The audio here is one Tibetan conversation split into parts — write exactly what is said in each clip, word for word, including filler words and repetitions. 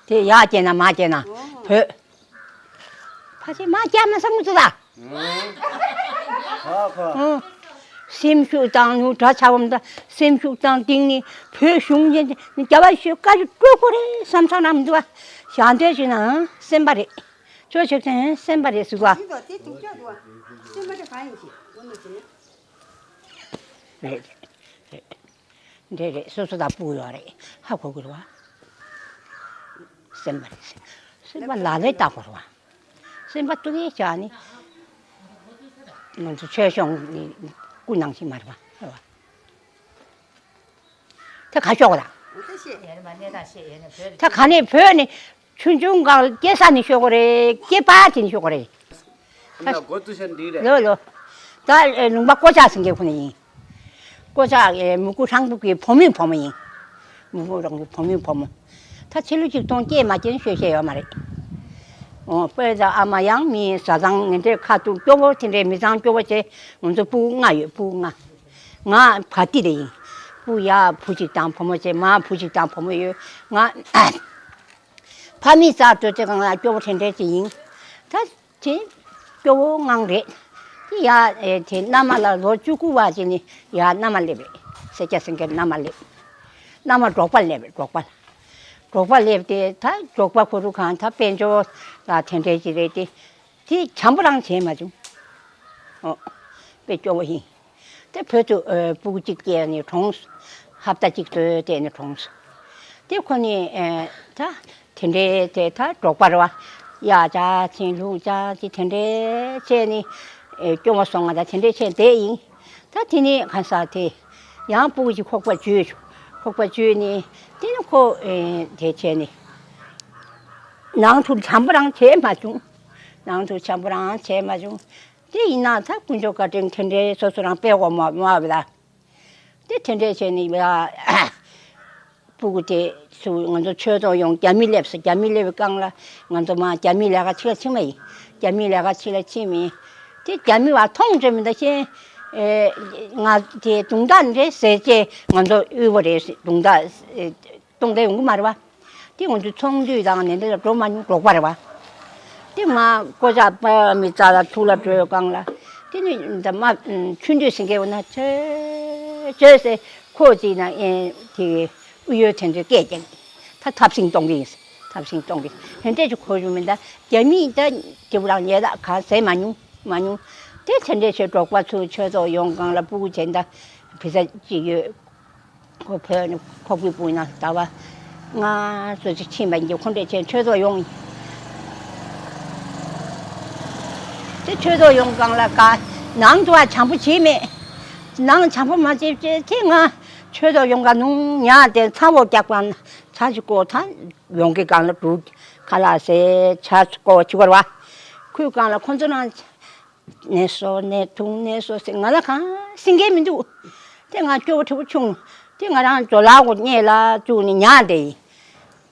དེ་ཡར་སྐྱེས་ན་མར་སྐྱེས་ན་བོད། ཕ་ཆེ་མ་སྐྱ་མ་སང་མི་ཚོ་ད། ཧ་ཧ། སེམས་ཤུགས་དང་ནུ་གྲ་ཆ་བམ་ད་སེམས་ཤུགས་དང་སྟེང་ནི་བོད་གཞུང་ཉེ་ཉེ་རྒྱ་བ་ཤོད་བཀའ་ཞུ་སྤྲོད་དགོས་རེད་བསམ་སང་རམ་འདུག་བ། ཞང་དོན་ཞུ་ན་སེམས་པ་རེད། ཅོ་ཆེ་ཆེན་སེམས་པ་རེད་ཟུག་བ། རེད་རེད་རེད། འདྲེ་རེད་སོ་སོ་དང་སྤུ་ཡོད་རེད་ཧ་གོ་དགོས་རེད་བ། སེམས་པ་རེད། སེམས་པ་ལ་ལས་བཏགས་པ་རེད་བ། སེམས་པ་ཏུ་ཡེ་བྱ་ནི། ང་ཚོ་ཆོས་སྐྱོང་ནི་སྐུ་ནང་བཞིན་མ་རེད་བ། ད་ག་ཤོག་གོ་ད། ད་ག་ནས་བོད་ནི་ཆུང་ཆུང་གང་སྐྱེ་ས་ནས་ཤོག་གོ་རེད་སྐྱེ་པ་དེ་ནས་ཤོག་གོ་རེད། ཡིན་ན་སྒོ་ཏུ་ཤ་འདི་རེད། ལོ་ལོ། ད་ལུང་པ་ཀོ་ཅག་ཟིན་གེ་ཁོ་ནས་ཡིན། ཀོ་ཅག་མུ་གུ་ཧྲང་པུ་གི་བུ་མོའི་བུ་མོ་ཡིན། མུ་གུ་རང་གི་བུ་མོའི་བུ་མོ། ད་ཕྱི་ལུགས་ཅིག་གཏོང་སྐྱེས་མ་སྐྱེས་ཤོད་ཤེས་ཡོད་མ་རེད། འོ་དཔེ་ད་ཨ་མ་ཡང་མི་བཟའ་ཚང་ངན་འདྲེ་ཁ་ཐུག་སྐྱོ་བོ་དེ་འདྲའི་མི་ཚང་སྐྱོ་བོ་བྱས་ང་ཚོ་སྤུ་གུ་ལྔ་ཡོད་སྤུ་གུ་ལྔ། ང་བ་ཏི་རེད་ཡིན། སྤུ་ཡ་བུ་གཅིག་དང་བུ་མོ་བྱས་མ་བུ་གཅིག་དང་བུ་མོ་ཡོད་ང་། ཕ་མི་རྩ་གཏོད་ཚེ་གང་ལ་སྐྱོ་བོ་དེ་འདྲས་ཅིག་ཡིན། ད་དེ་སྐྱོ་བོ་ངང་རེད། དེ་ཡ་དེ་མནའ་མ་ལ་ལོ་བཅུ་དགུ་བ་ཅིག་ནི་ཡ་མནའ་མ་སླེབས་རེད། སེ་སྐྱ་སེང་སྐྱ་མནའ་མ་སླེབས། མནའ་མ་འབྲོག་པ་སླེབས་རེད་འབྲོག་པ། འབྲོག་པ་སླེབས་ཏེ་ད་འབྲོག་པ་ཁོ་རུ་གང་ད་དཔལ་འབྱོར་ལ་དེ་འདྲས་ཅིག་རེད་དེ། དེ་བྱམས་པོ་རང་བྱས་མ་བྱུང་། ཨོ། དཔེ་སྐྱོ་བོ་ཡིན། དེ་བོད་དུ་ཨ་སྤུ་གུ་གཅིག་སྐྱེས་ནས་གྲོངས། ཧབ་ཏ་གཅིག་ཏུ་བལྟས་ནས་གྲོངས། དེ་ཁོ་ནི་ཨ་ད་དེ་འདྲའི་དེ་ད་འབྲོག་པ་རེད་བ། གཡག་ཅག་ཅིག་ལུག་ཅག་ཅིག་དེ་འདྲའི་བྱས་ནས་ཨ་སྐྱོ་བོ་སོང་ང་ད་དེ་འདྲའི་བྱས་བསྡད་ཡིན། ད་དེ་ནས་གང་ཟག་དེ་ཡང་སྤུ་གུ་གཅིག་ཁོག་པ་འཇུས། ཁོག་པ་འཇུས་ནས་དེ་ནི་ཁོ་ཨ་དེ་བྱས་ནས་ནང་དུ་བྱམས་པོ་རང་བྱས་མ་བྱུང་། ནང་དུ་བྱམས་པོ་རང་བྱས་མ་བྱུང་། དེ་ཡིན་ན་ད་དཀོན་མཆོག་བཀའ་དྲིན་དེ་འདྲའི་སོ་སོ་རང་སྤེལ་དགོས་མ་མ་བ་ལ། དེ་དེ་འདྲའི་བྱས་ནས་ཡ། སྤུ་གུ་དེ་ཚོ་ང་ཚོ་ཆོས་ཚོགས་ཡོང་རྒྱ་མི་སླེབས་སོ་རྒྱ་མི་སླེབས་པའི་སྒང་ལ་ང་ཚོ་མ་རྒྱ་མི་ལས་ཀ་ཕྱི་ལ་ཕྱིན་པ་ཡིན། རྒྱ་མི་ལས་ཀ་ཕྱི་ལ་ཕྱིན་མིན། དེ་རྒྱ་མི་བ་མཐོང་འདྲ་མི་འདྲ་ཤེས། ང་དེ་དུང་རྟགས་འདྲ་ཟེར་བྱས་ང་ཚོ་གཡུག་པ་རེད་དུང་རྟགས། གཏོང་དེ་ཡོང་གི་མ་རེད་བ། དེ་ང་ཚོ་ཚོང་འདུས་དང་ནས་འདི་ལ་འགྲོ་མ་མྱོང་འབྲོག་པ་རེད་བ། དེ་ང་ཀོ་ཅག་པ་མི་རྩ་ལ་ཐུག་ལ་བྲོས་སྒང་ལ། དེ་ནི་འདི་མ་ཆུ་འདུས་ཟིན་གེ་འོ་ན་ཆོས་ཆོས་ཟེར་ཁོ་ཅིག་ན་ཨེ་དེ་གི་དབུ་ཡོད་དེ་ཚོས་སྐད་ཀྱང་ད་ཐབས་ཤིང་གཏོང་གི་ཡིན། ཐབས་ཤིང་གཏོང་གི་ཧན་ཏེ་ཅིག་ཁོ་ཡོང་མི་འདའ་རྒྱ་མི་ད་དེ་བུ་རང་ཉེ་ད་ག་ཟེར་མ་མྱོང་མ་མྱོང་། དེ་དེ་འདྲས་ཆོས་འབྲོག་པ་ཚོ་ཆོས་ཚོགས་ཡོང་སྒང་ལ་སྤུ་གུ་བྱས་འདའ་བི་ས་ཅིག་ཡོད། ཁོ་བོད་ནས་ཁོག་པའི་སྤུན་ན་ཟླ་བ་ལྔ་ཙམ་ཅིག་ཕྱིན་པ་ཡིན་གྱི་ཁོ་འདྲས་བྱས་ཆོས་ཚོགས་ཡོང་ཡིན། དེ་ཆོས་ཚོགས་ཡོང་སྒང་ལ་ཀ་ནང་དུ་བ་བྱམས་པོ་བྱེད་མེད། ནང་བྱམས་པོ་མ་བྱེད་བྱེད་དེ་ང་ཆོས་ཚོགས་ཡོང་ག་ནུང་ཉག་དེ་ཚ་བོ་རྒྱག་པ་ཚ་ཞིག་གོ་ད་ཡོང་གི་སྒང་ལ་འབྲུག་ཁ་ལག་ཟས་ཆ་ཞིག་གོ་ཆི་གོ་ར་བ་ཁོའི་སྒང་ལ་ཁོ་ཚོ་རང་ནས་སོ་ནས་ཐུང་ནས་སོ་ཟེར་ང་ལ་གང་སེང་གེ་མི་འདུག་དེ་ང་སྐྱོ་བོ་ཁྲི་བོ་ཆུང་། དེ་ང་རང་ཇོ་ལགས་གོ་རྙེད་ལ་བཅུག་ནས་ཉལ་བསྡད་ཡིན།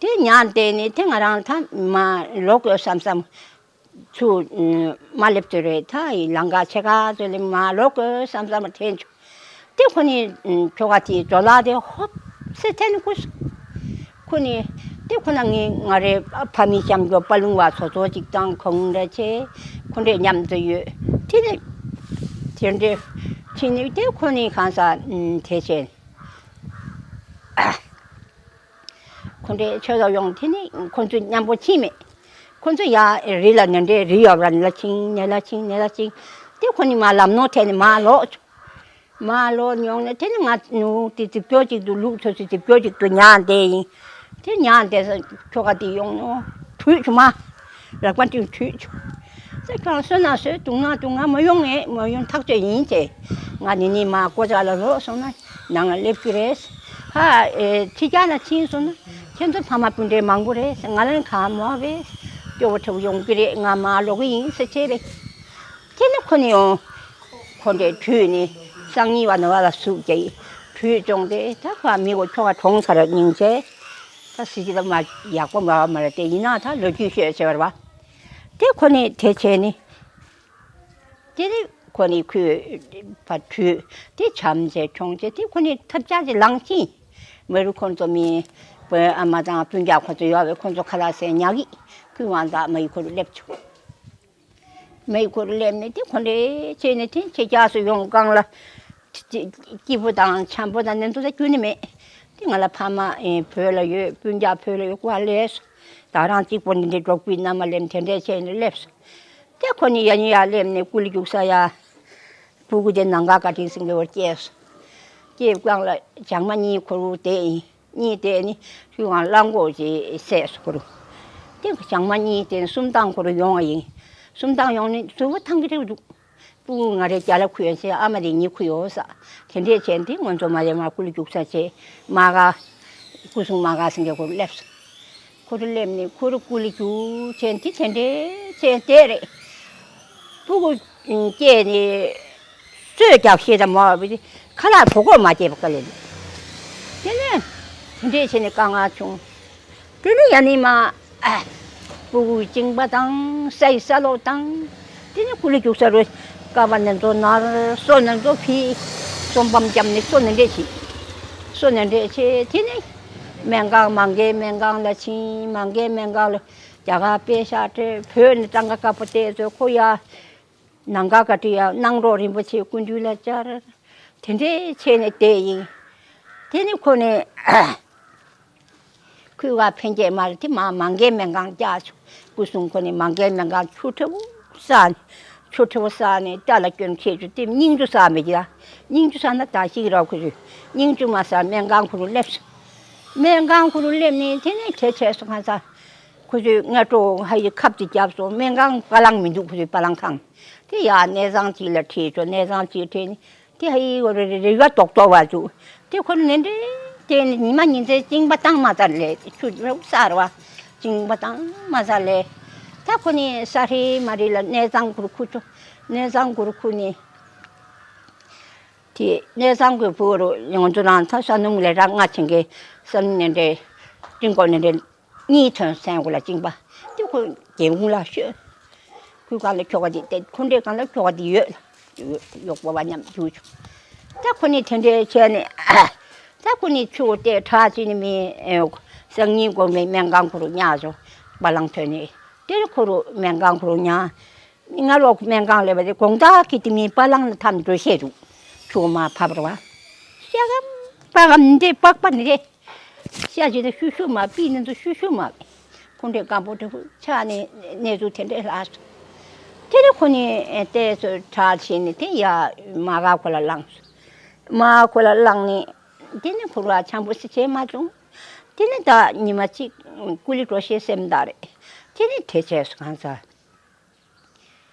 དེ་ཉལ་བསྡད་ནས་དེ་ང་རང་ད་མ་ལོག་དགོས་བསམ་བསམ། ཚུར་མ་སླེབས་ཚོད་རེད་ད་ཡི་ལང་ཀ་ཆེ་ཁ་ཚོད་ལས་མ་ལོག་དགོས་བསམ་བསམ་དྲན་བྱུང་། དེ་ཁོ་ནི་ཁྱོ་ག་དེ་ཇོ་ལགས་དེ་ཧོབ་སེ་ཐན་ཁུ་སུ། ཁོ་ནི་དེ་ཁོ་ན་ངའི་ང་རེ་ཕ་མི་ཤམ་གྱོ་པ་ལུང་བ་ཚོ་ཚོ་ཅིག་དང་ཁོང་འདྲ་ཆེ། ཁོ་འདྲས་མཉམ་དུ་ཡོད། དེ་ནི་དེ་འདྲས་ཕྱིན་ནི་དེ་ཁོ་ནི་གང་ཟག་དེ་བྱས། ཁོ་འདྲས་ཆོས་ཚོགས་ཡོང་དེ་ནི་ཁོ་ཚོ་མཉམ་པོ་ཕྱིན་མེད། ཁོ་ཚོ་ཡ་རི་ལ་ནི་འདྲས་རི་ཡོད་ར་ནི་ལ་ཕྱིན་ནི་ལ་ཕྱིན་ནི་ལ་ཕྱིན། དེ་ཁོ་ནི་མ་ལམ་ནོར་ཐད་ནི་མ་ལོག་བྱུང་། མ་ལོ་མྱོང་ནས་དེ་ནི་ང་ནུ་དེ་རྫིབ་སྐྱོ་གཅིག་ཏུ་ལུག་ཚོ་ཚོ་རྫིབ་སྐྱོ་གཅིག་ཏུ་ཉལ་བསྡད་ཡིན། དེ་ཉལ་བསྡད་ས་ཁྱོ་ག་དེ་ཡོང་ནོ་བྲུས་བྱུང་མ། རག་པ་དེ་བྲུས་བྱུང་། ས་ཁྱོད་གསོན་ན་སོས་དུང་ན་དུང་ང་མ་ཡོང་ངས་མ་ཡོང་ཐག་ཆོད་ཡིན་ཅེས། ང་ནི་ནི་མ་ཀོ་ཅག་ལ་ལོག་སོང་ན་ནང་ལ་སླེབས་ཀྱི་རེད། ཧ་ཨེ་ཕྱི་རྒྱལ་ལ་ཕྱིན་སོང་ན་ཁྱེད་ཚོ་ཕ་མ་སྤུན་ཟླ་མང་པོ་རེད་ང་ལ་གང་མ་བས་སྐྱོ་བོ་ཁྲོ་བོ་ཡོང་གི་རེད་ང་མ་ལོག་གི་ཡིན་ཟེར་བྱས་པས། དེ་ནི་ཁོ་ནི་ཡང་། ཁོ་འདྲའི་བྲུས་ནི་སང་ཉིན་བ་ནི་བ་ལ་ཟུག་རྒྱ་ཡི་བྲུས་བཙོང་སྟེ་ད་ཁོ་མི་གོ་ཁྱོ་ག་གྲོངས་ཚར་སྙིང་རྗེ། ད་སྲིད་ཀྱི་ལ་མ་ཡག་པོ་མ་བ་མ་རེད་དེ་ཡིན་ན་ད་ལོ་རྒྱུས་ཤོད་ཟེར་བ་རེད་བ། དེ་ཁོ་ནི་དེ་བྱས་ནི། དེ་ནི་ཁོ་ནི་ཁོས་བ་བྲུས་དེ་བྱམས་བརྩེ་ཆུང་ཆེ་དེ་ཁོ་ནི་ཐབས་ཆག་ཅིག་ལངས་ཤིང་། མི་རུ་ཁོང་ཚོ་མི་ བོད་ཨ་མ་དང་སྤུན་ཀྱག་ཁོ་ཚོ་ཡོད་པས། ཁོ་ཚོ་ཁ་ལག་ཟས་ཉལ་གི། ཁོས་ང་དང་མ་ཡི་ཁོ་རུ་སླེབས་བྱུང་། མ་ཡི་ཁོ་རུ་སླེབས་ནས་དེ་ཁོ་འདྲའི་བྱས་ནས་དེ་ཁྱེད་ཅག་སུ་ཡོང་སྒང་ལ། སྐྱིད་པོ་དང་འཆམ་པོ་དང་ནི་འདུག་ས་ཁྱོན་ནས་མེད། དེ་ང་ལ་ཕ་མ་ཨེ་བོད་ལ་ཡོད། སྤུན་ཀྱག་བོད་ལ་ཡོད། ཀོ་ལས་སོ། ད་རང་གཅིག་པོ་འདི་འདྲའི་འབྲོག་པའི་མནའ་མ་ལེན་དེ་འདྲའི་བྱས་ནས་སླེབས་སོ། དེ་ཁོ་ནི་ཡ་ནི་ཡ་སླེབས་ནས་སྐུ་ལུས་རྒྱུག་ས་ཡ། སྤུ་གུ་དེ་ནང་ག་བཀའ་དྲིན་སེང་གེ་བར་སྐྱེས་སོ། སྐྱེས་སྒང་ལ་བྱང་མ་གཉིས་ཁོ་རུ་དེ་ཡིན། གཉིས་དེ་ནི་ཁྱོད་ཀྱང་གླང་གོག་ཅིག་བསད་སོ་ཁོ་རུ། དེ་བྱང་མ་གཉིས་དེ་ནི་གསུམ་བཏང་ཁོ་རུ་ཡོང་བ་ཡིན། གསུམ་བཏང་ཡོང་ནི་གཟུ་བོ་ཐང་གི་རེད་འདུག་སྤུ་གུ་ང་རེ་རྒྱ་ལ་ཁུ་ཡོད་ཟེར། ཨ་མ་དེ་ཉི་ཁུ་ཡོད་ས། དེ་འདྲས་བྱས་འདི་ང་ཚོ་མ་ཡ་མ་སྐུ་ལུས་རྒྱུག་ས་བྱས། མ་ག་སྐུ་སྲུང་མ་ག་སེང་གེ་ཁོ་རུ་སླེབས་སོ། ཁོ་རུ་སླེབས་ནས་ཁོ་རུ་སྐུ་ལུས་རྒྱུག་བྱས་འདི་དེ་འདྲས་བྱས་དེ་རེད། སྤུ་གུ་སྐྱེས་ནས་གསོས་རྒྱག་ཤེས་དང་མ་བ་ཁ་ལག་གྲོད་ཁོག་མ་སྐྱེས་པ་དཀའ་ལས་འདུག་དེ་ནས་དེ་འདྲས་བྱས་ནས་དཀའ་ངལ་བྱུང་། དེ་ནས་ཡ་ནི་མ་སྤུ་གུ་གཅིན་པ་དང་སའི་ས་ལོག་དང་། དེ་ནས་སྐུ་ལུས་རྒྱུག་ས་རུ་ཀ་བ་ནན་ཚོ་ནར་སོ་ནན་ཚོ་ཕི་སོ་འབམ་བརྒྱབ་ནས་སོ་ནན་འདྲས་བྱས། སོ་ནན་འདྲས་བྱས་དེ་ནས་སྨན་ཁང་མ་འགའི་སྨན་ཁང་ལ་ཕྱིན། མ་འགའི་སྨན་ཁང་ལ་རྒྱ་གར་པེ་ཤ་སྤྲད། བོད་ནས་གྲངས་ཀ་དཀར་པོ་བལྟས་ཚོ་ཁོ་ཡ། ནང་ག་ག་ཏི་ཡ་གནང་རོགས་རིན་པོ་ཆེ་སྐུ་མདུན་ལ་བཅར། དེ་འདྲའི་བྱས་ནས་བསྡད་ཡིན། དེ་ནི་ཁོ་ནས་ཁོས་བ་ཕན་ཆད་མ་རེད་དེ་མ་མ་འགའི་སྨན་ཁང་བཅར་བྱུང་། སྐུ་སྲུང་ཁོ་ནས་མ་འགའི་སྨན་ཁང་ཆུ་ཁྲི་བོ་བསགས་ནས། ཆུ་ཁྲི་བོ་བསགས་ནས་སྐྲ་ལ་སྐྱོན་ཁྱེར་བྱུང་དེ་སྙིང་ཆུ་བསགས་མེད་ཀྱི་ལ། སྙིང་ཆུ་བསགས་ན་ད་ཤི་གི་རོགས་ཁོ་ཚོས། སྙིང་ཆུ་མ་བསགས་སྨན་ཁང་ཁོ་རུ་སླེབས་སོང་། སྨན་ཁང་ཁོ་རུ་སླེབས་ནས་དེ་ནས་དེ་བྱས་སོང་ཁ་ས། ཁོ་ཚོས་སྔ་དྲོ་ཧ་ཡི་ཁབ་ཅིག་བརྒྱབ་སོང་། སྨན་ཁང་པ་ལང་མི་འདུག་ཁོ་ཚོའི་པ་ལང་ཁང་། དེ་ཡ་གནས་ཚང་གཅིག་ལ་ཁྲིད་ཆོག་གནས་ཚང་གཅིག་ཁྲིད་ནས་དེ་ཧ་ཡི་རེ་རེ་རེ་བ་རྡོག་རྡོག་བ་འདུག་དེ་ཁོ་ནི་འདྲེ་དེ་ནི་ཉི་མ་ཉིན་མཚན་གཅིན་པ་བཏང་མ་ཚར་ལས་ཆུ་རུབ་སར་བ་གཅིན་པ་བཏང་མ་ཚར་ལས། ད་ཁོ་ནི་ས་རི་མ་རི་ལ་གནས་ཚང་གུར་ཁུ་ཆོ། གནས་ཚང་གུར་ཁུ་ནི་དེ་གནས་ཚང་གུར་ཕུ་རུ་ཡོང་དུ་རང་ད་ས་སྣུམ་ལས་རག་ང་ཆེན་གི་ས་སྣུམ་ནི་འདྲེ་སྤྲིན་གོ་ནི་འདྲེ། གཉིས་ཐོན་སེང་གོ་ལ་གཅིན་པ། དེ་ཁོ་རྒྱལ་ཁུང་ལ་ཤོད། ཁོའི་སྒང་ལ་ཁྱོ་ག་དེ་དེ་ཁོ་འདྲའི་སྒང་ལ་ཁྱོ་ག་དེ་ཡོད་ལ། ཡོད་ཡོད་པོ་བ་མཉམ་རྒྱུ་ཆུ། ད་ཁོ་ནི་དེ་འདྲའི་བྱས་ནས། ད་ཁོ་ནི་ཆུ་དེ་ཁྲག་ཅི་ནི་མི། སང་ཉིན་དགོང་མོའི་སྨན་ཁང་ཁོ་རུ་ཉལ་སོང་། པ་ལང་ཐོན་ནས་དེར་ཁོ་རུ་སྨན་ཁང་ཁོ་རུ་ཉལ། ང་ལོག་སྨན་ཁང་ལས་པ་དེ་དགོང་དག་གི་དེ་མི་པ་ལང་ན་ཐམ་འགྲོ་ཤེས་འདུག་ཆུ་མ་ཕབ་ར་བ། ཤ་གམ་པ་གམ་འདྲེ་པག་པ་འདྲེ། ཤ་ཅི་ད་ཤུ་ཤུ་མ་པི་ནི་ཚོ་ཤུ་ཤུ་མ། ཁོང་འདྲེ་སྐམ་པོ་འདྲེ་བུ་ཆ་ནས་གནས་ཚུལ་དེ་འདྲེ་ལྷག་སོང་། དེ་ནས་ཁོ་ནི་ལྟས་ཚོ་གྲགས་ཕྱིན་ནས་དེ་ཡ་མ་ག་ཁོ་ལ་བླངས་སོང་། མ་ག་ཁོ་ལ་བླངས་ནས་དེ་ནས་ཁོ་ར་ཆང་པོ་སི་བྱས་མ་བྱུང་། དེ་ནས་ད་ཉི་མ་གཅིག་ཀུ་ལི་འགྲོ་ཤེས་སེམས་ད་རེད། དེ་ནས་དེ་བྱས་སོང་གང་ཟ།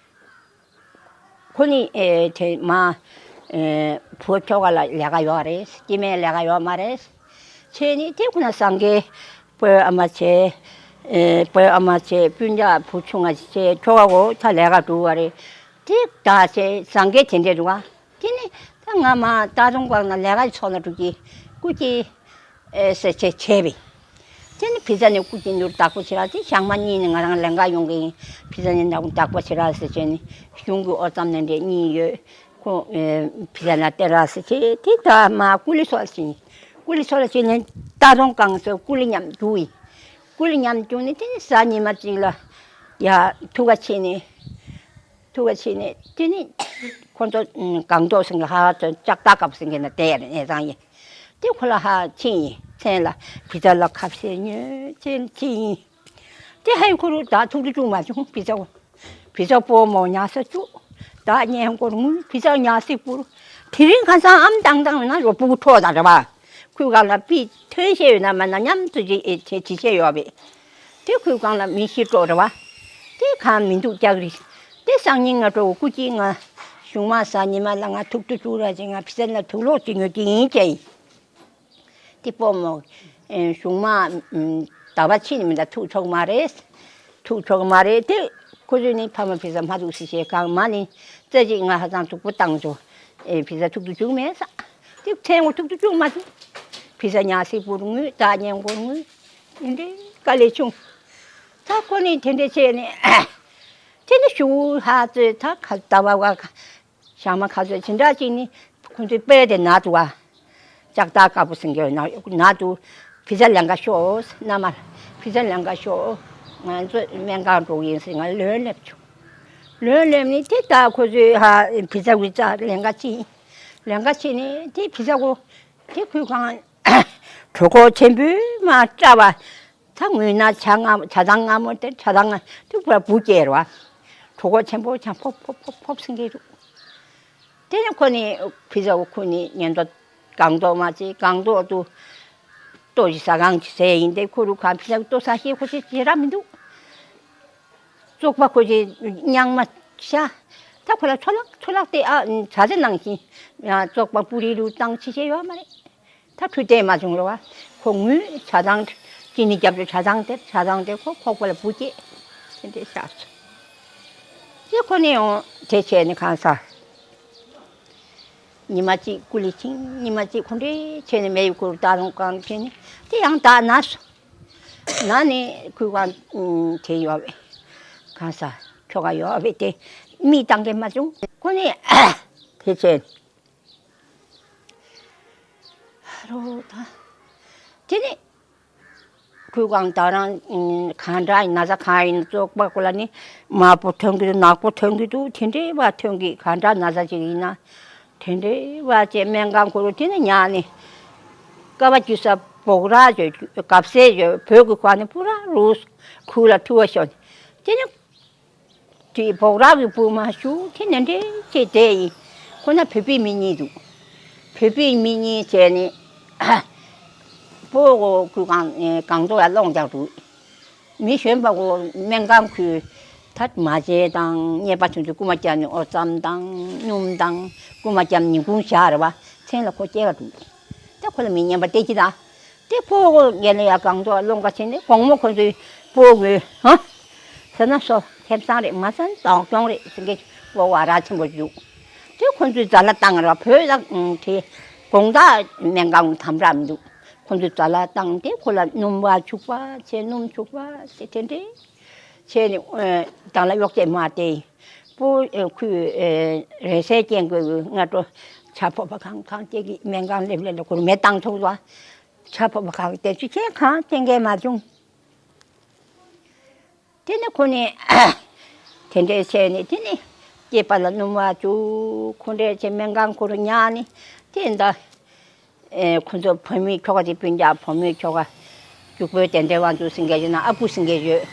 ཁོ་ནི་ཨེ་དེ་མ་ཨེ་བུ་ཁྱོ་ག་ལ་ལས་ཀ་ཡོད་རེད། སྐྱེ་དམན་ལས་ཀ་ཡོད་མ་རེད། ཁྱེད་ནི་དེ་ཁོ་ན་སངས་རྒྱས་བོད་ཨ་མ་བྱས། ཨེ་བོད་ཨ་མ་བྱས་སྤུན་ཀྱག་བུ་ཆུང་ང་བྱས་ཁྱོ་ག་གོ་ད་ལས་ཀ་འགྲོ་བ་རེད། དེ་ད་བྱས་སངས་རྒྱས་དེ་འདྲས་འདུག་ག་དེ་ནི་ད་ང་མ་ད་རུང་གང་ན་ལས་ཀ་ཚོགས་ན་འགྲོ་གི་སྐུ་སྐྱེ། ཨེ་ཟེར་བྱས་བྱས་པས། དེ་ནི་བི་ཛ་ནས་སྐུ་མཁྱེན་ནོར་བདག་པོ་བྱེད་ར་དེ་ཞག་མ་གཉིས་ནས་ང་རང་ལེན་ག་ཡོང་གི་ཡིན། བི་ཛ་ནས་ནག་བདག་པོ་བྱེད་ར་ཟེར་བྱས་ནས་གཞུང་གི་ཨོ་ཙམ་ནས་འདྲེ་གཉིས་ཡོད། ཁོ་ཨེ་བི་ཛ་ན་སྟེར་ར་ཟེར་བྱས་དེ་ད་མ་ཀུ་ལི་སོགས་ལ་ཕྱིན། ཀུ་ལི་སོགས་ལ་ཕྱིན་ནས་ད་རུང་གང་ཟེར་ཀུ་ལི་མཉམ་རྒྱུག་ཡིན། ཀུ་ལི་མཉམ་རྒྱུག་ནས་དེ་ནི་གཟའ་ཉི་མ་གཅིག་ལ་ཡ་ཐུག་ག་ཕྱིན་ནས། ཐུག་པ་ཕྱིན་ནས་དེ་ནི་ཁོ་ཚོ་གང་ཐོག་སེང་གེ་ཧ་ཧ་ཚོ་ལྕགས་རྟ་དཀར་པོ་སེང་གེ་ན་བསྡད་ཡ་རེད་གནས་ཚང་ཡིན། དེ་ཁོ་ལ་ཧ་ཕྱིན་ཡིན་མཚན་ལ་བི་ཛ་ལ་ཁ་ཕྱེ་ཉོས་ཚེ་ཕྱིན་ཡིན། དེ་ཧའི་ཁོ་རུ་ད་ཐུག་ཏུ་བཅུག་མ་བྱུང་བི་ཛ་བོ། བི་ཛ་པོ་མོ་ཉ་ས་བཅུག་ད་ཉན་སྐོར་ངུས་བི་ཛ་ཉ་སི་པུར། དེ་རིང་ཁ་སང་ཨམ་དང་དང་ན་རོ་སྤུ་གུ་འཕྲོག་དང་རེད་བ། ཁོའི་སྒང་ལ་པི་ཐོན་ཤེས་ཡོད་ན་མ་ན་མཉམ་དུ་ཅི་ཨེ་ཆེ་ཅི་ཤེས་ཡོད་པས། དེ་ཁོའི་སྒང་ལ་མི་ཤི་སྤྲོ་རེད་བ། དེ་གང་མི་འདུག་རྒྱག་རེད། དེ་སང་ཉིན་ང་སྤྲོ་བོ་སྐུ་སྐྱིད་ང་གཞུང་མ་ས་ཉི་མ་ལ་ང་ཐུག་ཏུ་བཅུག་ར་ཅིག་ང་ཕི་ས་ན་ཐུག་ལོག་ཅིག་ཉོ་གི་ཡིན་ཅེ་ཡིན། དེ་སྤོ་མོ་གཞུང་མ་ད་བ་ཕྱི་ནི་མི་འདྲ་ཐུག་ཆོག་མ་རེད། ཐུག་ཆོག་མ་རེད་དེ། ཁོ་ཚོས་ནི་ཕ་མ་བི་ས་མ་འདུག་སི་ཤེས་གང་མ་ནི་རྩ་ཅིག་ང་ཧ་ཅང་སྡུག་པོ་བཏང་ཆོག་ཨེ་བི་ས་ཐུག་ཏུ་བཅུག་མེད་ས། དེ་མཚན་ངོ་ཐུག་ཏུ་བཅུག་མ་ཐུབ། བི་ས་ཉ་སི་པུར་ངུས་ད་ཉན་གོར་ངུས། དེ་འདྲའི་དཀའ་ལས་བྱུང་། ད་ཁོ་ནི་དེ་འདྲ་བྱས་ནས་དེ་ནི་ཞུ་ཧ་ཚོས་ད་ཁ་ཟླ་བ་བ་ཁ་ཞག་མ་ཁ་ཚོས་ཇི་འདྲ་ཅིག་ནི་ཁོ་ཚོའི་དཔལ་དེ་ན་དུ་བ། ལྕགས་རྟ་དཀར་པོ་སེང་གེ་ན་ན་དུ་ བི་ཛ་ལེན་ག་ཤོག་མནའ་མར། བི་ཛ་ལེན་ག་ཤོག་ང་ཚོ་སྨན་ཁང་འགྲོ་གི་ཡིན་ཟེར། ང་ལོན་སླེབས་བྱུང་། ལོན་སླེབས་ནས་དེ་ད་ཁོ་ཚོས་ཧ་བི་ཛ་བི་ཛ་ལེན་ག་ཕྱིན། ལེན་ག་ཕྱིན་ནས་དེ་བི་ཛ་གོ་དེ་ཁོས་གང་གྲོད་ཁོག་ཆེན་པོས་མ་སྐྲག་པ། ད་ངུས་ན་ཇ་མངར་མོ་ཇ་ཐང་མངར་མོ་དེ་ཇ་ཐང་དུ་བུ་སྐྱེས་ར་བ། གྲོད་ཁོག་ཆེན་པོ་ཇ་ཕོབ་ཕོབ་ཕོབ་ཕོབ་ཟིན་གྱི་འདུག་དེ་ནས་ཁོ་ནི་བི་ཛ་གོ་ཁོ་ནི་ཉེན་རྟོག་སྒང་ཏོག་མ་བྱེད་སྒང་ཏོག་ཏུ་ལྟོ་ཞིག་ཟ་གང་ཞིག་ཟས་ཡིན་ཏེ་ཁོ་རུ་ཁ་བི་ཛ་གོ་ལྟོ་ཟ་ཤེས་ཁོ་ཞིག་བྱེད་ར་མི་འདུག་བཙོག་པ་ཁོ་ཞིག་རྙིང་མ་ཤ། ད་ཁོ་ལ་འཚོ་ལག་འཚོ་ལག་དེ་ཨ་ཇ་ཟས་ནང་བཞིན་ཡང་བཙོག་པ་པུ་རི་རུ་བཏང་ཤེས་ཤེས་ཡོད་མ་རེད། ད་འཕྲོད་བསྟེན་མ་བྱུང་རེད་བ། ཁོ་ངུས་ཇ་ཐང་ཅི་ནི་རྒྱབ་ཆུ་ཇ་ཐང་དེ་ཇ་ཐང་དེ་ཁོ་ཁོག་པ་ལ་བུ་སྐྱེས། དེ་འདྲའི་ཤག་སོ། དེ་ཁོ་ནས་ཡང་དེ་བྱས་ནས་གང་ཟ། ཉི་མ་གཅིག་སྐུ་ལས་ཕྱིན། ཉི་མ་གཅིག་ཁོ་འདྲའི་བྱས་ནས་མེ་ཡི་ཁུར་ད་རུང་གང་བྱས་ནས་དེ་ཡང་ད་ན་སོ། ན་ནས་ཁོས་གང་དེ་ཡོད་བས། གང་ཟ་ཁྱོ་ག་ཡོད་བས་དེ་མིག་བཏང་གི་མ་བྱུང་། ཁོ་ནས་དེ་བྱས། རོ་ད། དེ་ནས་ཁོས་གང་ད་རང་གང་འདྲ་ཡིན་ན་ཟ་གང་ཡིན་བཙོག་པ་ཁོ་ལ་ནི་དམར་པོ་ཐོན་གི་འདུག་ནག་པོ་ཐོན་གི་འདུག་དེ་འདྲའི་བ་ཐོན་གི་གང་འདྲ་ན་ཟ་ཅིག་ཡིན་ན་དེ་འདྲའི་བ་ཅེ་སྨན་ཁང་ཁོ་རུ་དེ་ནས་ཉག་ནས་ཀ་བ་རྒྱུ་ས་བོག་ར་ཡོད་གབ་སེ་ཡོད་བོད་ཀྱི་ཁ་ནས་པུ་ར་རུ་ཁུ་ལ་ཐུ་བ་ཤོར་དེ་ནས། དེ་བོག་ར་གི་བུ་མ་ཞུ་དེ་ནས་འདྲེ་ཅེ་དེ་ཡིན། ཁོ་ན་བོད་པའི་མི་གཉིས་འདུག་བོད་པའི་མི་གཉིས་བྱས་ནས་སྤོ་གོ་ཁུལ་གང་གང་ཐོག་ལ་སློང་རྒྱག་འདུག་མི་གཞོན་པ་གོ་སྨན་ཁང་ཁུལ་ཐད་མ་བྱས་དང་རྙེད་པ་བྱུང་ཚུལ་རྐུ་མ་བརྒྱབ་ནས་ཨོ་ཙམ་དང་སྣུམ་དང་རྐུ་མ་བརྒྱབ་ཉིན་གུང་ཞག་རེ་བ་མཚན་ལ་ཁོ་སྐྱེ་ག་འདུག་ད་ཁོ་ལ་མི་ཉན་པ་སྟེ་ཅི་དང་། དེ་ཕོ་གོ་ངེད་ལ་ཡ་གང་ཐོག་སློང་ག་ཕྱིན་ནས་དགོང་མོ་ཁོ་ཚོའི་སྤོ་གོས་ཧ། ཟེར་ན་སོ་ཐེབས་སང་རེད་མ་ཟན་དོག་གྱོང་རེད་ཟེར་མཁན་སྤོ་བ་ར་ཆེན་པོ་བཞུགས། དེ་ཁོ་ཚོའི་ཛ་ལ་བཏང་ར་བོད་ལ་དེ་དགོང་དག་སྨན་ཁང་དམ་ར་མི་འདུག་ཁོ་ཚོའི་ཛ་ལ་བཏང་སྟེ་ཁོ་ལ་སྣུམ་བ་བྱུག་པ་ཚེ་སྣུམ་བྱུག་པ་ཚེ་དེ་འདྲས་བྱས་ནས་དང་ལ་གཡོག་བྱེད་མ་སྟེ་སྤོ་ཁུ་རེ་སའི་རྐྱེན་དགོས་ཀྱི་སྔ་དྲོ་ཆ་ཕོ་བ་གང་གང་སྟེ་གི་སྨན་ཁང་སླེབས་སླེབས་ལ་ཁོ་མེ་བཏང་ཐུག་ལ། ཆ་ཕོ་བ་ཁག་གི་དེ་ཚོ་ཁྱེད་གང་བསྟན་མཁན་མ་བྱུང་། དེ་ནས་ཁོ་ནས་དེ་འདྲའི་བྱས་ནས་དེ་ནས་སྐྱེས་པ་ལ་སྣུམ་བ་བྱུག་ཁོ་འདྲའི་བྱས་སྨན་ཁང་ཁོ་རུ་ཉར་ནས་དེ་འདྲ་ཁོ་ཚོ་བུ་མོའི་ཁྱོ་ག་དེ་སྤུན་ཀྱག་བུ་མོའི་ཁྱོ་ག་སྐྱུག་པོའི་དེ་འདྲའི་དབང་ཚུགས་ཟིན་གྱི་ཡོད་ན་ཨ་ཁུ་ཟིན་གྱི་ཡོད།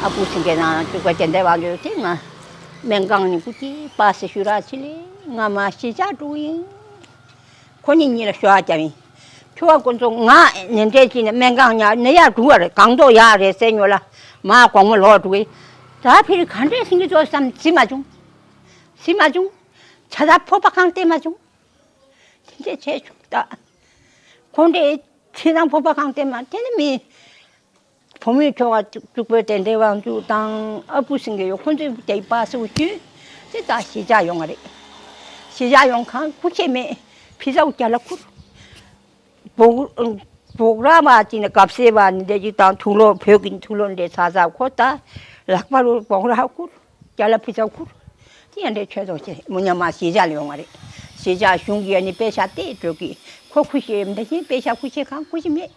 ཨ་ཁུ་ཟིན་གྱི་ན་སྐྱུག་པོའི་དེ་འདྲའི་དབང་ཚུགས་དེ་ང་སྨན་ཁང་ནས་སྐུ་སྐྱེས་པ་སེ་ཤུ་ར་ཆི་ལི་ང་མ་ཤི་ཆ་འགྲོ་ཡིན། ཁོ་གཉིས་གཉིས་ལ་ཤོ་ཨ་རྒྱབ་ཡིན། ཁྱོ་བ་ཀུན་ཚོ་ང་ནན་ཏན་ཅིག་ནས་སྨན་ཁང་ཉར་ནས་ཡར་འགྲོ་བ་རེད་གང་ཐོག་ཡག་རེད་ཟེར་ཉོ་ལ་མ་དགོང་མོ་ལོག་འགྲོ་གི། ད་ཕིར་ག་འདྲས་ཟིན་གི་ཚོ་བསམ་ཟིན་མ་བྱུང་། ཟིན་མ་བྱུང་། ཆ་ད་ཕོ་པ་གང་བལྟས་མ་བྱུང་། དེ་འདྲས་བྱས་བྱུང་ད། ཁོང་འདྲས་ཁྱེད་རང་ཕོ་པ་གང་བལྟས་མ་དེ་ནི་མི། བུ་མོའི་ཁྱོ་ག་གཅིག་པོའི་དེ་འདྲའི་དབང་ཚུགས་དང་ཨ་ཁུ་སེང་གེ་ཡོད་ཁོང་ཚོའི་དེ་པ་སེ་བོ་ཁྱོད་དེ་ད་གཞིས་ཆགས་ཡོང་བ་རེད། གཞིས་ཆགས་ཡོང་གང་ཁུ་ཆེ་མེད་ཕི་ཟའུ་རྒྱ་ལ་ཁུར། བོག་བོག་ར་བ་ཅིག་ནས་གབ་སེ་བ་ནི་འདྲ་ཅིག་དང་དུག་ལོག་བོད་ཀྱི་དུག་ལོག་འདྲ་ཚ་ཚ་ཁོ་ད་ལག་པ་རུ་བོག་ར་ཁུར་རྒྱ་ལ་ཕི་ཟའུ་ཁུར། དེ་ཡང་འདྲའི་ཆོས་ཐོག་ཆེ་མོ་ཉམས་མ་གཞིས་ཆགས་ལ་ཡོང་བ་རེད། གཞིས་ཆགས་གཞུང་གི་ཡ་ནི་དཔེ་ཤ་སྟེ་སྤྲོད་ཀྱི་ཁོ་ཁུ་ཤེས་འདི་བཞིན་དཔེ་ཤ་ཁུ་ཤེས་གང་ཁུ་ཤེས་མེད།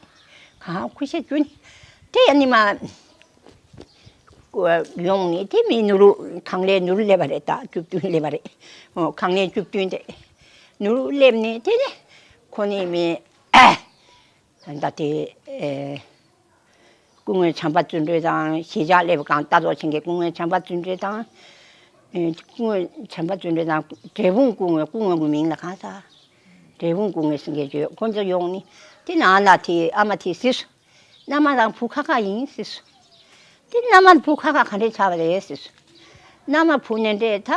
གང་ཁུ་ཤེས་རྒྱུ་ནི། དེ་ཡང་ནི་མ། ཡོང་ནི་དེ་མི་ནུ་རུ་ཁང་ལས་ནུ་རུ་སླེབས་པ་རེད་ད་བཅུ་བདུན་སླེབས་པ་རེད། ཨོ་ཁང་ལས་བཅུ་བདུན་དེ། ནུ་རུ་སླེབས་ནི་དེ་ནི། ཁོ་ནི་མི། ད་དེ། སྐུ་ངོ་བྱམས་པ་བརྩོན་འགྲུས་དང་གཞིས་ཆགས་སླེབས་གང་ལྟ་རྟོག་ཆེན་གྱི་སྐུ་ངོ་བྱམས་པ་བརྩོན་འགྲུས་དང་། སྐུ་ངོ་བྱམས་པ་བརྩོན་འགྲུས་དང་འབྲས་སྤུངས་སྐུ་ངོ་སྐུ་ངོ་གི་མིང་ལ་གང་ཟག་འབྲས་སྤུངས་སྐུ་ངོ་ཟེར་མཁན་ཅིག་ཡོད་ཁོ་ཚོ་ཡོང་ནི་དེ་ནང་ལ་དེ་ཨ་མ་དེ་ཟེར་སོང་། མནའ་མ་དང་བུ་ཁ་ཁ་ཡིན་ཟེར་སོང་། དེ་མནའ་མ་བུ་ཁ་ཁ་ག་འདྲས་ཆགས་པ་རེད་ཟེར་སོང་། མནའ་མ་བུ་ནས་འདྲས་ད་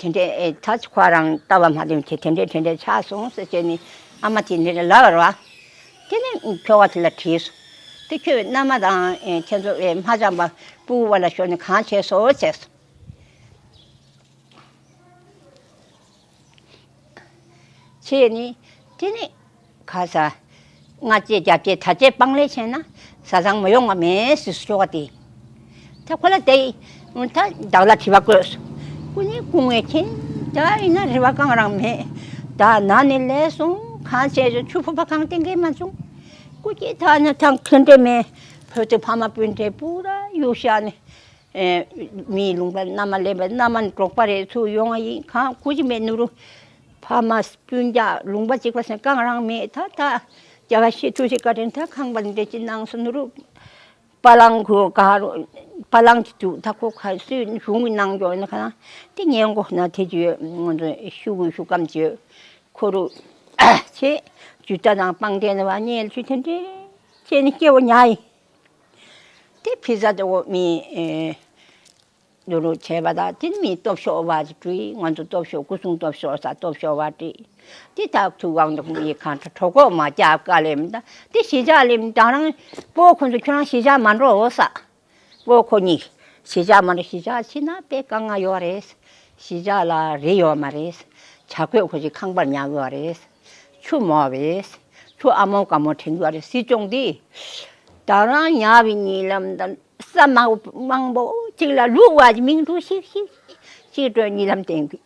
ག་དེ་འདྲས་ད་ཁོ་རང་ལྟ་བ་མ་བདེ་དེ་དེ་འདྲས་དེ་འདྲས་ཆགས་སོང་ཟེར་བྱས་ནི་ཨ་མ་དེ་འདྲས་ལབ་པ་རེད་བ། དེ་ནས་ཁྱོ་ག་དེ་ལ་དྲིས་སོང་། དེ་ཁྱོད་མནའ་མ་དང་ཁྱེད་ཚོ་མ་འཆམ་པ་སྤུ་གུ་བ་ལ་ཤོར་ནས་གང་བྱས་སོང་ཟེར་སོང་། བྱས་ནི། དེ་ནི། ག་ས། སྔ་རྗེས་རྒྱབ་རྗེས་ད་རྗེས་སྤང་ལེ་བྱས་ན་བཟའ་ཚང་མ་ཡོང་བ་མེད་ཟེར་ཤོག་དེ། ད་ཁོ་ལ་དེ། ད་བདག་ལ་དྲི་བ་བཀོད་སོང་། སྐུ་ཉིད་སྐུ་ངལ་ཁྱེད་ད་ཡིན་ན་རེ་བ་གང་རང་མེད། ད་ན་ནི་ལས་སོང་ གང་བྱས་ཀྱང་ཆུ་ཕོར་པ་གང་སྟེང་གིན་མ་བྱུང་། སྐུ་སྐྱེ་ཐག་ནས་ཐང་ཁེ་འདྲེ་མེད། བོད་དུ་ཕ་མ་སྤུན་འདྲེ་པུ་ར་གཡུག་བཞག་ནས། ཨེ། མིའི་ལུང་པ་མནའ་མ་ལེན་པ་མནའ་མ་འགྲོགས་པ་རེ་ཚུར་ཡོང་བ་ཡིན། གང་སྐུ་ཅི་མེད་ནུ་རུ། ཕ་མ་སྤུན་ཀྱག་ལུང་པ་གཅིག་པ་སེམས་གང་རང་མེད། ད་ད་རྒྱལ་བ་ཡེ་ཤེས་ཐུགས་རྗེ་བཀའ་དྲིན་ད་ཁང་པ་འདྲེ་ཅི་གནང་སོང་ནུ་རུ། པ་ལང་ཁོ་ག་རུ། པ་ལང་གི་དུ་ད་ཁོ་ག་སུས་གཞུང་གི་གནང་འགྱོ་ན་ཁ་ན་དེ་ཉན་གོ་ན་དེ་ཅི་ཡོད། ང་ཚོ་ཤུ་གུ་ཤུ་ཀམ་ཅི་ཡོད། ཁོ་རུ་ཆེ་ཇུ་ཏ་དང་པང་གདན་བ་ཉལ་ཆུ་དེ་འདྲེ་ཆེ་ནི་སྐྱེ་བོ་ཉ་ཡིན། དེ་ཕི་ཟ་དེ་འོ་མི་ཨེ། ནུ་རུ་བྱས་པ་དང་དེ་མི་སྟོབས་ཤོར་བ་ཅིག་བྲིས། ང་ཚོ་སྟོབས་ཤོར་སྐུ་སྲུང་སྟོབས་ཤོར་ས་སྟོབས་ཤོར་བ་བྲིས། དེ་དག་ཐུག་གང་དུ་ཡི་གང་ཁྲ་གྲོ་གོ་མ་རྒྱབ་དཀའ་ལས་མི་ད་དེ་གཞིས་ཆགས་ལས་མི་ད་རང་སྤོ་ཁོང་ཚོ་ཁྱོད་རང་གཞིས་ཆགས་མ་འགྲོ་འོ་ས། སྤོ་ཁོ་གཉིས་གཞིས་ཆགས་མ་འགྲོ། གཞིས་ཆགས་ཕྱིན་ན་དཔེ་དཀའ་ངལ་ཡོད་རེད། གཞིས་ཆགས་ལ་རི་ཡོད་མ་རེད། བྱ་རྒོད་ཁོ་ཅིག་ཁང་པར་ཉལ་ཡོད་རེད། ཆུ་མོ་བས་ཆུ་ཨ་མོ་དཀའ་མོ་དྲན་ཡོད་རེད། སྲིད་སྐྱོང་འདི་ད་རང་ཉལ་བའི་ཉིན་ལམ་ད། ས་མང་མང་པོ་གཅིག་ལ་ལུག་བ་མིང་འབྲུ་ཤིག་ཤིག་གཅིག་སྤྲོད་གཉིད་ལམ་བསྟན་གི།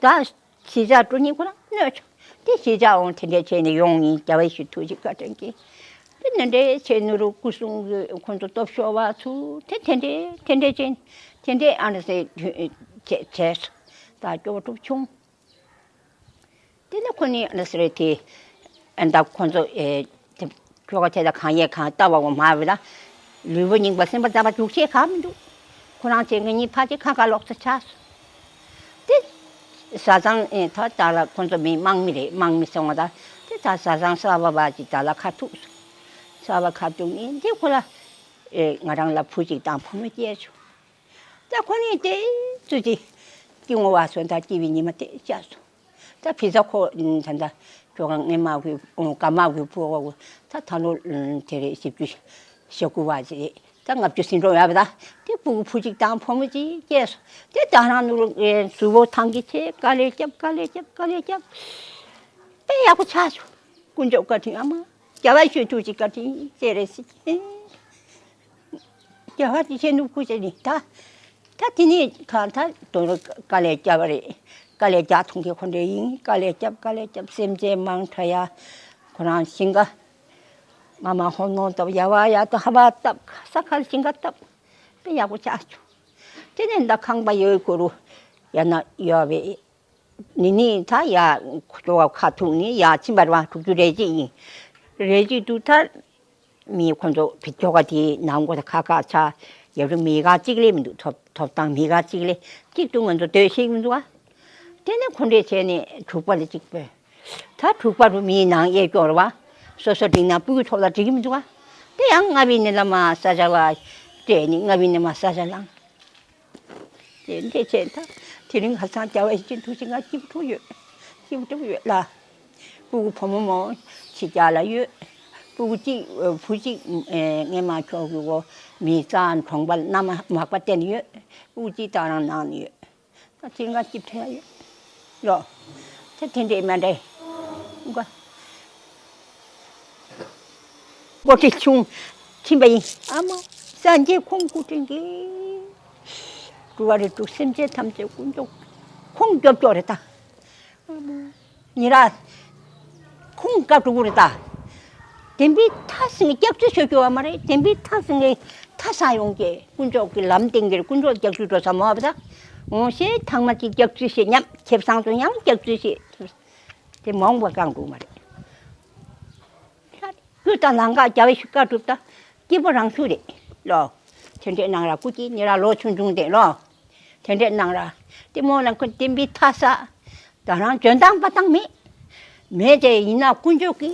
ད་གཞིས་ཆགས་འགྲོ་ཉིན་ཁོ་རང་གནོད་ཆོག་དེ་གཞིས་ཆགས་འོང་དེ་འདྲས་བྱས་ནས་ཡོང་ཡིན། རྒྱལ་བ་ཡེ་ཤེས་ཐུགས་རྗེ་བཀའ་དྲིན་གྱིས། དེ་ནི་འདྲས་བྱས་ནུ་རུ་སྐུ་སྲུང་གི་ཁོང་ཚོ་སྟོབས་ཤོར་བ་ཚུ་དེ་དེ་འདྲས་དེ་འདྲས་བྱས་དེ་འདྲས་ཨ་འདྲ་སེ་བྱས་བྱས་སོ། ད་སྐྱོ་བ་གྲུབ་བྱུང་། དེ་ནས་ཁོ་ནི་ཨ་ནི་ཟེར་དེ། ཨ་ད་ཁོ་ཚོ་ཨེ་དེ་ཁྱོ་ག་དེ་ལ་གང་ཡས་གང་ལྟ་བ་འོ་མ་བི་ལ། ལུས་པོ་རྙིང་པ་སེམས་པ་རྩ་བ་འཇུག་བྱེད་གང་མི་འདུག་ཁོ་རང་ཚེ་ངེད་གཉིས་ཕ་གཅིག་ཁ་ཁ་ལོག་ཚ་ཆགས་སོང་། དེ་བཟའ་ཚང་ཨེ་ད་ད་ལ་ཁོ་ཚོ་མི་དམངས་མི་རེད། དམངས་མི་སོང་བ་ད་དེ་ད་བཟའ་ཚང་གསར་པ་བ་ཅིག་ད་ལ་ཁ་ཐུག་སོང་། གསར་པ་ཁ་ཐུག་ནི་དེ་ཁོ་ལ་ཨེ་ང་རང་ལ་བུ་གཅིག་དང་བུ་མོ་སྐྱེས་བྱུང་། ད་ཁོ་ནི་དེ་ཙུ་ཅི་སྐྱིད་ངོ་བ་སོང་། ད་སྐྱིད་པའི་ཉི་མ་དེ་བཅད་སོང་། ད་ཕི་ཟ་ཁོ་ད་ད་ཁྱོ་ག་ངའི་མ་གི་ཨོ་ཀ་མ་གི་ཕུ་གོ་ད་ད་ལོ་དེ་རེད་བཞི་བཅུ་ཞེ་དགུ་བ་ཅི་རེད། ད་ལྔ་བཅུ་ཟིན་འགྲོ་ཡ་བ་ད་དེ་ཕྲུ་གུ་བུ་གཅིག་དང་བུ་མོ་གཅིག་སྐྱེས་སོང་། དེ་ད་རང་ནུ་རུ་གཟུ་བོ་ཐང་གི་ཆེ་དཀའ་ལས་རྒྱབ་དཀའ་ལས་རྒྱབ་དཀའ་ལས་རྒྱབ། དཔེ་ཡག་པོ་ཆགས་བྱུང་། དཀོན་མཆོག་བཀའ་དྲིན་ཨ་མ། རྒྱལ་བ་ཡེ་ཤེས་ཐུགས་རྗེ་བཀའ་དྲིན་ཟེར་རེ་ཟེར། རྒྱལ་བ་ཡེ་ཤེས་ནུབ་ཁུ་ཟེར་ནི་ད། ད་དེ་ནས་གང་ད་དོན་དཀའ་ལས་བརྒྱབ་པ་རེད། དཀའ་ལས་རྒྱག་ཐུང་གི་ཁོ་འདྲ་ཡིན། དཀའ་ལས་བརྒྱབ་དཀའ་ལས་བརྒྱབ་སེམས་ཅན་མང་དྲགས་ཡ། ཁོ་རང་ཞིང་ཁ་མ་མ་ཧོ་ནོ་བཏབ་ཡ་བ་ཡ་ད་ཧ་བ་བཏབ་ས་ཁ་ཞིང་ཁ་བཏབ་དཔེ་ཡག་པོ་ཆགས་བྱུང་། དེ་ནས་ད་ཁང་པ་ཡོད་གོ་རུ་ཡ་ན་ཡོད་བས། ནི་ནི་ད་ཡ་ཁོ་ཁ་ཐུག་ནི་ཡ་ཕྱིན་པ་རེད་བ། དྲུག་ཅུ་རེ་གཅིག་ཡིན། རེ་གཅིག་ཏུ་ད་མི་ཁོ་ཚོ་བི་ཁྱོ་ག་དེའི་ནང་གོ་ད་ཁ་ཁ་ཆ་ཡབ་རུ་མི་ག་གཅིག་ལས་མི་འདུག་ཐོབ་ཐོབ་ཐང་མི་ག་གཅིག་ལས་གཅིག་ཏུ་ང་ཚོ་སྡོད་ཤེས་མི་འདུག་བ། དེ་ནས་ཁོ་འདྲས་བྱས་ནས་དྲུག་པ་ལ་གཅིག་པོས་ད་དྲུག་པ་རུ་མིའི་ནང་གཡས་སྐྱོར་བ། སོ་སོ་འགྲིག་ན་སྤུ་གུ་ཐོག་ལ་འགྲིག་གི་མི་འདུག་བ། དེ་ཡང་ལྔ་བའི་ནི་ལ་མ་ས་ཆ་བ་སྤྲད་ནི་ལྔ་བའི་ནི་མ་ས་ཆ་ལངས། དེ་འདྲས་བྱས་ད་དེ་རིང་ཁ་སང་རྒྱལ་བ་ཡེ་ཤེས་ཐུགས་རྗེ་ང་སྐྱིད་པོ་ཐུག་ཡོད། སྐྱིད་པོ་ཐུག་ཡོད་ལ། སྤུ་གུ་བུ་མོ་མོ་ཕྱི་རྒྱལ་ལ་ཡོད། སྤུ་གུ་གཅིག་བུ་གཅིག་ངས་མ་ཁྱོ་གི་གོ་མི་རྩ་གྲོང་པ་མནའ་མ་མག་པ་བསྟན་ཡོད། སྤུ་གུ་གཅིག་ད་རང་ནང་ནས་ཡོད། ད་དེ་ང་སྐྱིད་ཐལ་ཡོད་ལོ། ད་དེ་འདྲས་མ་འདྲས་ཀ། ཀོ་ཏི་ཆུང་ཕྱིན་པ་ཡིན། ཨ་མ་སངས་རྒྱས་ཁོང་སྐུ་དྲིན་གྱིས་འགྲོ་བ་རིགས་དྲུག་སེམས་ཅན་ཐམས་ཅད་དཀོན་མཆོག་ཁོང་སྐྱོབ་སྐྱོབ་རེད་ད། ཨ་མ་ཉི་ར་ཁོང་བཀའ་སྒྲུབ་རེད་ད། བདེན་པའི་མཐའ་ཟིན་ནས་སྐྱབས་བཅོལ་ཤོད་རྒྱུ་བ་མ་རེད། བདེན་པའི་མཐའ་ཟིན་ནས་མཐའ་སངས་ཡོང་གི་དཀོན་མཆོག་གི་ལམ་སྟེང་གི་དཀོན་མཆོག་སྐྱབས་བཅོལ་འགྲོ་ས་མ་བ་ད། འོང་ཤེས་ཐང་མ་གཅིག་སྐྱབས་བཅོལ་ཤེས་མཉམ་ཁེ་བཟང་ཚོ་མཉམ་སྐྱབས་བཅོལ་ཤེས། དེ་མ་འོངས་པ་བཀང་འགྲོ་མ་རེད། རྒྱུ་དང་ལམ་ཁ་རྒྱལ་བའི་ཤུགས་བཀའ་སྒྲུབ་ད་སྐྱིད་པོ་རང་ཤུགས་རེད་ལོ། དེ་འདྲས་གནང་ར་སྐུ་སྐྱིད་ཉེ་ར་ལོ་ཆུང་ཆུང་དེ་ལོ། དེ་འདྲས་གནང་ར་དེ་མོ་ལ་ཁོ་བསྟན་པའི་མཐའ་ས་ད་རང་འཇོན་ཐང་པ་ཐང་མེད། མེད་དེ་ཡིན་ན་དཀོན་མཆོག་གིས་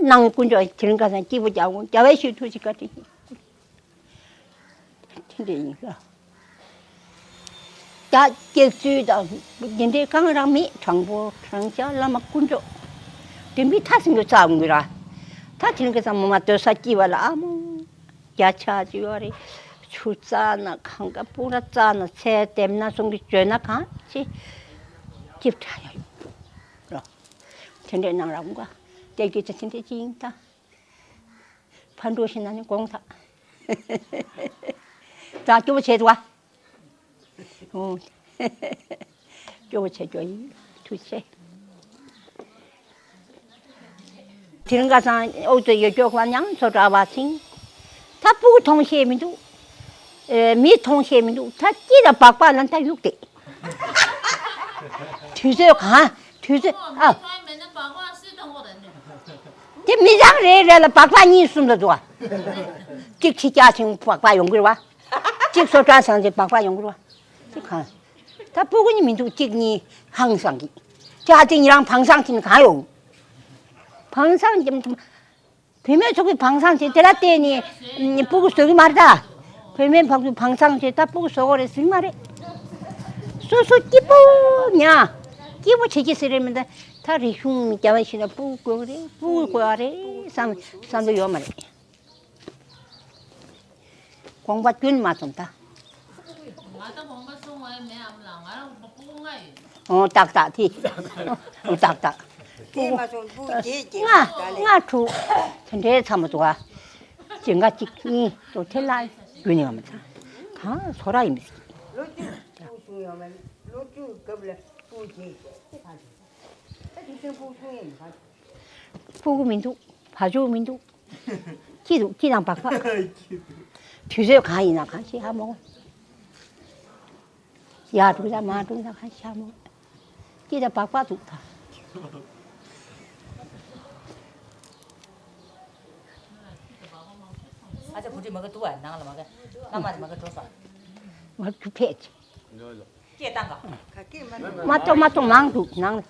གནང་དཀོན་མཆོག་དེ་རིང་ཁ་སང་སྐྱིད་པོ་རྒྱག་དགོས། རྒྱལ་བའི་ཤུགས་ཐུགས་རྗེ་བཀའ་དྲིན། དེ་འདྲ་ཡིན་ལ། ད་སྐྱེག་ཚུལ་དང་དེ་འདྲའི་གང་རང་མེད། དྲང་པོ་དྲང་བཞག་བླ་མ་དཀོན་མཆོག་དེ་མི་ཐ་སིང་གི་རྩ་འོང་གི་ར། ད་དེ་རིང་གི་ཚང་མ་མ་སྡོད་ས་སྐྱིད་པ་ལ་ཨ་མོ། རྒྱ་ཆ་ཅི་ཡོད་རེད། ཆུ་རྩ་ན་གང་ག་སྤུ་ར་རྩ་ན་ཚལ་འདེབས་ན་སོང་གི་བརྗོད་ན་གང་ཅི། སྐྱིད་དྲག་ཡ་ཡོད་ར། དེ་འདྲའི་ནང་ར་འོང་ག་སྐྱེག་ཚུལ་དེ་འདྲ་ཅི་ཡིན་ད། ཕར་འགྲོ་ཤེས་ན་ནི་དགོངས་དག་ད་སྐྱོ་བོ་བྱས་འདུག་བ། ཨོ། སྐྱོ་བོ་བྱས་སྐྱོ་ཡིན། ཐུགས་རྗེ་ཆེ། དེ་རིང་ཁ་སང་ཨོ་ཙི་ཡོད་ཀྱོག་ལ་མཉམ་ཚོ་འདྲ་བ་ཚིང་། ད་སྤུ་གུ་མཐོང་ཤེས་མི་འདུག་ཨེ། མི་མཐོང་ཤེས་མི་འདུག་ད་སྐྱིད་དང་སྦག་སྦག་ལ་ད་གཡུག་དེ། དུས་ཚོད་གང་། དུས་ཚོད་ཨ། དེ་མི་ཚང་རེ་རེ་ལ་སྦག་སྦག་གཉིས་གསུམ་ལ་འདུག་ཨ། གཅིག་ཕྱི་རྒྱག་ཕྱིན་སྦག་སྦག་ཡོང་གི་རེད་བ། གཅིག་སོ་ཏྲ་སང་ཅིག་སྦག་སྦག་ཡོང་གི་རེད་བ། ཅི་གང་། ད་སྤུ་གུ་གཉིས་མི་འདུག་གཅིག་གཉིས་ཧང་སང་གི། ཅི་ཧ་ཅི་ཉི་རང་བང་སང་ཁྱིན་གང་ཡོང་། བང་སང་ཁྱིན། བུད་མེད་ཚོ་གི་བང་སང་ཁྱིན་དེ་ལ་བལྟས་ནས་སྤུ་གུ་བཟོ་གི་མ་རེད་ད། བུད་མེད་ཕག་གི་བང་སང་ཁྱིན་ད་སྤུ་གུ་བཟོ་གི་རེད་ཟིན་མ་རེད། སོ་སོ་སྐྱིད་པོ་ཉ། སྐྱིད་པོ་བྱེད་ཀྱི་ཟེར་རེད་མི་འདུག་ད་རིག་གཞུང་རྒྱ་བ་ཞིག་ན་སྤུ་གུ་དགོས་རེད། སྤུ་གུ་དགོས་རེད་བསམ་བསམ་བློ་ཡོད་མ་རེད། དགོངས་པ་སྐྱོན་མ་སོང་ད། ང་ད་དགོངས་པ་སོང་བ་མེད་ཨམ་ལགས། ང་རང་སྤུ་གུ་ལྔ་ཡོད། ཨོ་ཏག་ཏག་དེ། ཨོ་ཏག་ཏག་དེ་མ་སོང་སྤུ་གུ་བརྒྱད་བརྒྱད་ལྔ་ལྔ་དྲུག་དེ་འདྲའི་ཚང་མ་འདུག་ཨ། ཅི་ང་གཅིག་གཉིས་དོ་དེ་ལ་རྒྱུ་ནི་ཡོད་མ་ཚང་། གང་ཚོ་ར་ཡིན་མི་སྲིད། ལོ་བཅུ་སྤུ་གུ་བྱུང་ཡོད་མ་རེད། ལོ་བཅུ་སྐབས་ལ་སྤུ་གུ་བརྒྱད་བརྒྱད་དེ་གང་བྱུང་། ད་དེ་ཚོའི་སྤུ་གུ་བྱུང་ཡོད་མ་རེད། སྤུ་གུ་མི་འདུག་བ་ཕྱུགས་མི་འདུག་སྐྱིད་འདུག་སྐྱིད་དང་སྦག་སྦག་དུས་ཚོད་གང་ཡིན་ན་གང་ཤེས་ཧ་མོ། ཡར་འགྲོ་ཡ་མར་འགྲོ་ཡ་གང་ཤེས་ཧ་མོ། སྐྱིད་དང་སྦག་སྦག་འདུག་ད། ཨ་ཅག་བུ་ཁྲིད་མ་གི་འདུག་བ། ནང་ལ་མ་གི་བླ་མ་རེ་མ་གི་འགྲོ་ས། ང་རྒྱུ་ཕད་ཅིག་སྐད་བཏང་ག་མ་གཏོགས་མ་གཏོགས་མང་འདུག་ནང་ལ།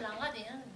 ནང་ལ།